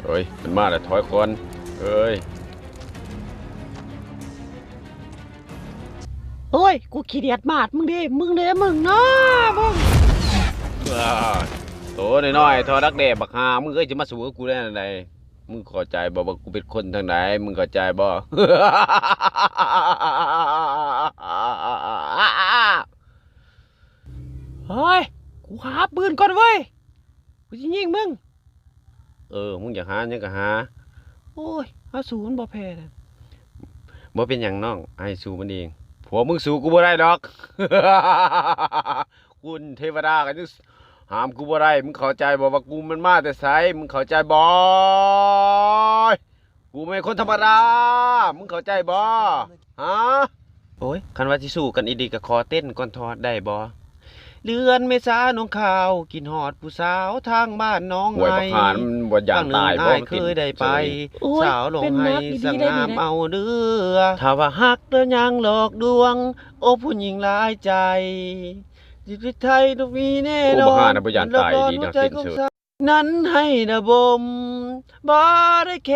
ໂອ້ຍ ມັນມາແລ້ວ ຖອຍກ່ອນເອີຍ. ໂອ້ຍ ກູຂີ້ດຽດມາດມຶງເດ້ ມຶງເດ້ ມຶງນະ ມຶງ. ໂຕນ້ອຍໆ ທໍ່ດັກແດ້ ບັກຫ່າ ມຶງເອີຍ ຈະມາສູ້ກັບກູໄດ້ແນວໃດ? ມຶງເຂົ້າໃຈບໍ່ວ່າກູເປັນຄົນທາງໃດ? ມຶງເຂົ້າໃຈບໍ່? ໂອ້ຍ ກູຫາປືນກ່ອນເວີຍ ກູຊິຍິງມຶງ. ເອີ ມຶງຢາກຫາຫຍັງກໍຫາ. ໂອ້ຍ ຫາສູ້ມັນບໍ່ແພ້ນະ. ບໍ່ເປັນຫຍັງນ້ອງ ອ້າຍສູ້ມັນເອງ. ພວກມຶງສູ້ກູບໍ່ໄດ້ດອກ. ຄຸນເທວະດາກໍຍັງຫ້າມກູບໍ່ໄດ້. ມຶງເຂົ້າໃຈບໍ່ວ່າກູມັນມາແຕ່ໃສ? ມຶງເຂົ້າໃຈບໍ່? ກູແມ່ນຄົນທຳມະດາ ມຶງເຂົ້າໃຈບໍ່? ຮະ? ໂອ້ຍ ຄັນວ່າຊິສູ້ກັນອີ່ຫຼີກໍຂໍເຕັ້ນກ່ອນ ຖອດໄດ້ບໍ່? ເດືອນເມສາໜອງຂາວ ຄິດຮອດຜູ້ສາວທາງບ້ານໜອງໄຮ່. ໂອ້ຍ ບັກຫ່າ ມັນບໍ່ຢ້ານຕາຍບໍ່? ເຄີຍໄດ້ໄປ ສາວໜອງໄຮ່ສະຫງ່າເອົາເດີ້. ຖ້າວ່າຮັກແລ້ວຍັງຫຼອກລວງ ໂອ້ ຜູ້ຍິງຫຼາຍໃຈ ຊິໄທບໍ່ມີແນ່ນອນ. ໂອ້ ບັກຫ່ານະ ບໍ່ຢ້ານຕາຍອີ່ຫຼີນະ ເຕັ້ນເສີຍ. ນັ້ນໃຫ້ລະບົມ ບໍ່ໄດ້ແຄ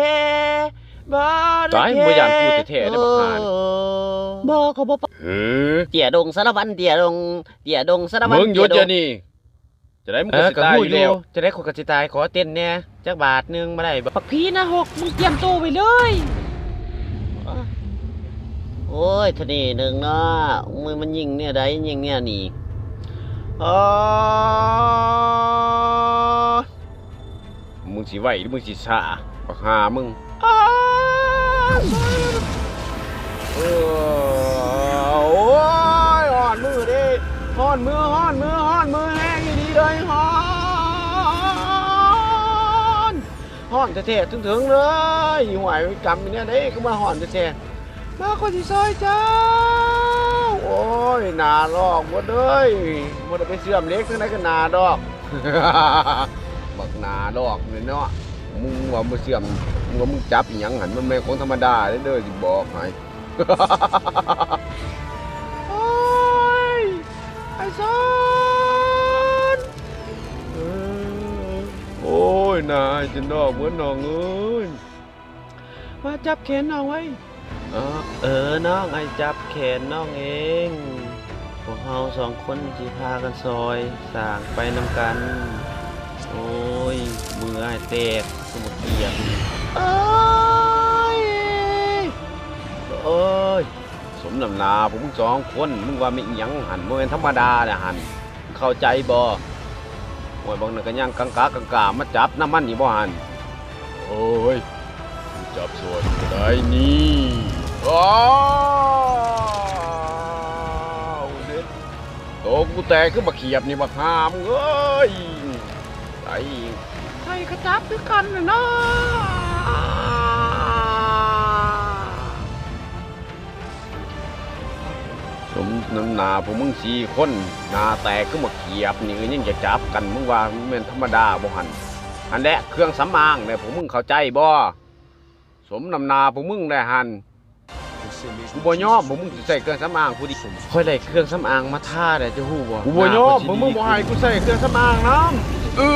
ບໍ່ໄດ້ແຄ. ຕາຍ ບໍ່ຢ້ານກູແທ້ໆເດ້ ບັກຫ່າ. ບໍ່ ເຂົາບໍ່ປະ ເອີ ເຕ້ຍດົງສາລະວັນ ເຕ້ຍດົງ ເຕ້ຍດົງສາລະວັນ. ມຶງຢຸດດຽວນີ້. ຈະໄດ້ ມຶງກໍຊິຕາຍຢູ່ແລ້ວ. ຈະໄດ້ ຂ້ອຍກໍຊິຕາຍ. ຂໍເຕັ້ນແດ່ຈັກບາດໜຶ່ງບໍ່ໄດ້ບໍ່? ບັກຜີນະຫົກ ມຶງຕຽມໂຕໄວ້ເລີຍ. ໂອ້ຍ ທະເນໜຶ່ງເນາະ ມຶງມັນຍິງແນວໃດ ຍິງແນວນີ້. ໂອ້ຍ ມຶງຊິໄວ ຫຼື ມຶງຊິຊ້າ ບັກຫ່າມຶງ. ໂອ້ຍ ຮ້ອນມືເດ້ ຮ້ອນມື ຮ້ອນມື ຮ້ອນມື ແຮງອີ່ຫຼີເລີຍ. ຮ້ອນ ຮ້ອນແທ້ໆ ເຖິງໆ ເລີຍ. ຫ້ວຍ ກຳເປັນແນວໃດ ຄືມາຮ້ອນແທ້ໆ. ມາ ຂ້ອຍຊິຊ່ອຍເຈົ້າ. ໂອ້ຍ ໜ້າລອກເບິດເລີຍ ບໍ່ໄດ້ໄປເຊື່ອມເຫຼັກທາງໃດກໍໜ້າດອກ. ບັກໜ້າດອກນີ້ເນາະ ມຶງວ່າບໍ່ເຊື່ອມ ມຶງວ່າມຶງຈັບອີ່ຫຍັງຫັ້ນ ມັນແມ່ນຂອງທຳມະດາເດີ້ ຊິບອກໃຫ້. ໂອ້ຍ ອ້າຍສອນ ເອີ ໂອ້ຍ ໜ້າອ້າຍຈົນດອກເບິດນ້ອງເອີຍ. ມາຈັບແຂນນ້ອງໄວ້. ເອີ ເອີ ນ້ອງ ອ້າຍຈັບແຂນນ້ອງເອງ. ພວກເຮົາສອງຄົນຊິພາກັນຊ່ອຍສ້າງໄປນຳກັນ. ໂອ້ຍ ມືອ້າຍແຕກຄືໝາກກຽບ. ເອີຍ ໂອ້ຍ ສົມນ້ຳໜ້າພວກມຶງສອງຄົນ. ມຶງວ່າແມ່ນອີ່ຫຍັງຫັ້ນ? ບໍ່ແມ່ນທຳມະດາແຫຼະຫັ້ນ. ເຂົ້າໃຈບໍ່? ໂອ້ຍ ບັກນັ້ນກໍຍັງກັງກາກັງກາມາຈັບນຳມັນນີ້ບໍ່ຫັ້ນ? ໂອ້ຍ ຈັບຊ່ອຍບໍ່ໄດ້ນີ້. ອ້າວ ໂຕກູແຕກຄືບັກຂຽບນີ້ ບັກຫ່າມເອີຍ. ໄດ້ ໃຜກໍຈັບຄືກັນນະ. ສົມນ້ຳໜ້າພວກມຶງສີ່ຄົນ ໜ້າແຕກຄືໝາກຂຽບນີ້ ກໍຍັງຈະຈັບກັນ. ມຶງວ່າມັນແມ່ນທຳມະດາບໍ່ຫັ້ນ? ຫັ້ນແຫຼະ ເຄື່ອງສຳອາງແຫຼະ ພວກມຶງເຂົ້າໃຈບໍ່? ສົມນ້ຳໜ້າພວກມຶງແຫຼະຫັ້ນ. ກູບໍ່ຍອມພວກມຶງຊິໃຊ້ເຄື່ອງສຳອາງຜູ້ດີ. ຂ້ອຍໄດ້ເຄື່ອງສຳອາງມາທາແລ້ວ ເຈົ້າຮູ້ບໍ່? ກູບໍ່ຍອມພວກມຶງບໍ່ໃຫ້ກູໃຊ້ເຄື່ອງສຳອາງນຳ. ເອີ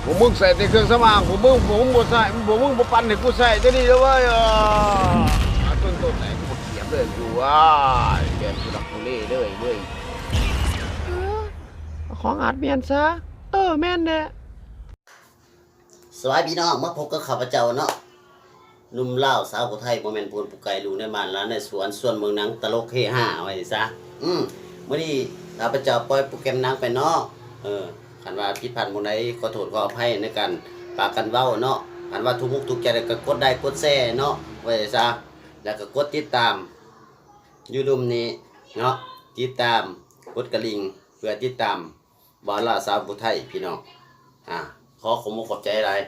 ພວກມຶງໃຊ້ແຕ່ເຄື່ອງສຳອາງ ພວກມຶງ ພວກມຶງບໍ່ໃຊ້ ພວກມຶງບໍ່ປັ່ນໃຫ້ກູໃຊ້ ເຈົ້ານີ້ເດີເວີຍ. ອາ ຕົ້ນ ຕົ້ນ ໃຫ້ກູບໍ່ຂຽບເລີຍ ກູ ວ້າຍ ແບບທຸລັກທຸເລເລີຍເວີຍ. ເອີ ຂອງອາດແມ່ນຊະ. ເອີ ແມ່ນແຫຼະ. ສະບາຍດີພີ່ນ້ອງ ມາພົບກັບຂ້າພະເຈົ້າເນາະ ໜຸ່ມລາວສາວຜູ້ໄທ ບໍ່ແມ່ນຜູ້ອື່ນຜູ້ໄກ ລູກໃນບ້ານຫຼານໃນສວນ ຊວນເບິ່ງໜັງຕະຫຼົກເຮຮາ ວ່າຊັ້ນຊະ. ອື ມື້ນີ້ຂ້າພະເຈົ້າປ່ອຍໂປຣແກຣມໜັງໄປເນາະ. ເອີ ຄັນວ່າຜິດພາດໝ່ອງໃດ ຂໍໂທດຂໍອະໄພໃນການປາກກັນເວົ້າເນາະ. ຄັນວ່າຖືກມຸກຖືກໃຈແລ້ວ ກໍກົດໄລກົດແຊເນາະ ວ່າຊັ້ນຊະ ແລ້ວກໍກົດຕິດຕາມຢູ່ລຸ່ມນີ້ເນາະ ຕິດຕາມ ກົດກະລິ່ງ ເພື່ອຕິດຕາມ ບ່າວລາວສາວຜູ້ໄທ ພີ່ນ້ອງ. ອາ ຂໍຂອບອົກຂອບໃຈຫຼາຍ